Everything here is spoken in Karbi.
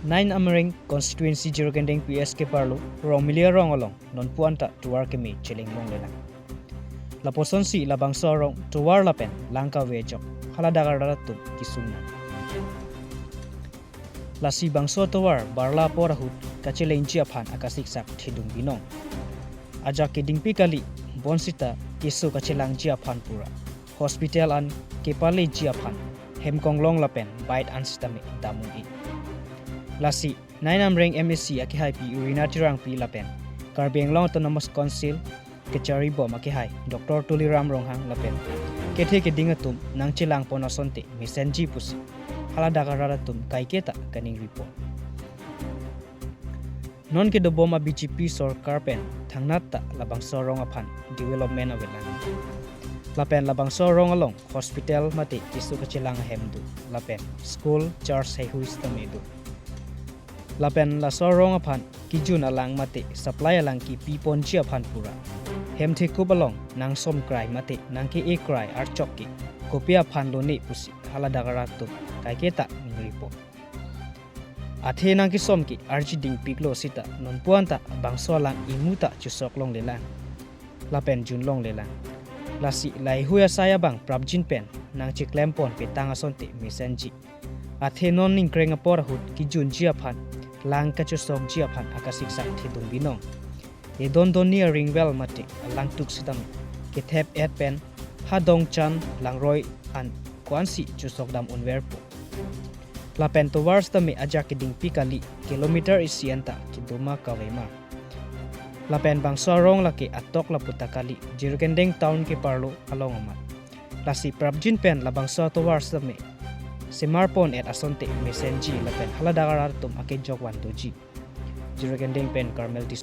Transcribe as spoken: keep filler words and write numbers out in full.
Nine Amreng Constituency Jirikindeng P S keparlo Rongmili arong along nonpu anta tovar keme chelenglonglelang. Lapuson si labangso arong tovar lapen lang kave ajok haladak arat atum kesung nang. Lasi bangso tovar barla apor ahut kachelengji aphan akasiksak thedung binong. Ajak kedingpi kali bonsita keso kachelangji aphan pura hospital an kepaleji aphan hem konglong lapen bike an sitame dam un-e. Lasi Nine Amreng M A C akehaipi Rina Terangpi lapen Karbi Anglong Autonomous Council kacharibom akehai Doctor Tuliram Ronghang lapen kethe keding atum nangchelangpon asonte mesenji pusi haladak arat atum kaiketa kaningripo. Non kedobom a B J P sorkar pen thangnat ta labangso arong aphan development avelang. Lapen labangso arong along hospital mate keso kachelang ahem do, lapen school, church heihui sitame do. Lapen laso arong aphan kejun alang mate supply alang kepiponji aphan pura hem thekup along nangsom krai mate nangke-e krai archok ke kopi aphan lone pusi haladak arat atum kaiketa ningripo. Athe nangkesom ke arji dingpiklo sita nonpu anta bangso alang imu ta chosoklonglelang lapen junlonglelang. Lasi laheihui asai abang prapjin pen nangcheklempon petang asonte mesenji. Athe non ningkreng apor ahut kejunji aphan lang kachosokji aphan akasiksak thedung binong. Edon donni aring well mate alangtuk sitame kethep-et pen ha dongchan langroi an ko-ansi chosokdam unverpo. Lapen tovar sitame ajak kedingpi kali kilometer isi anta kedoma kave ma. Lapen bangso arong lake atok lapu ta kali Jirikindeng town keparlo along amat. Lasi prapjin pen labangso tovar sitame semarpon-et asonte mesenji lapen haladak arat atum akejok vantoji. Jirikindeng pen Carmel Dis-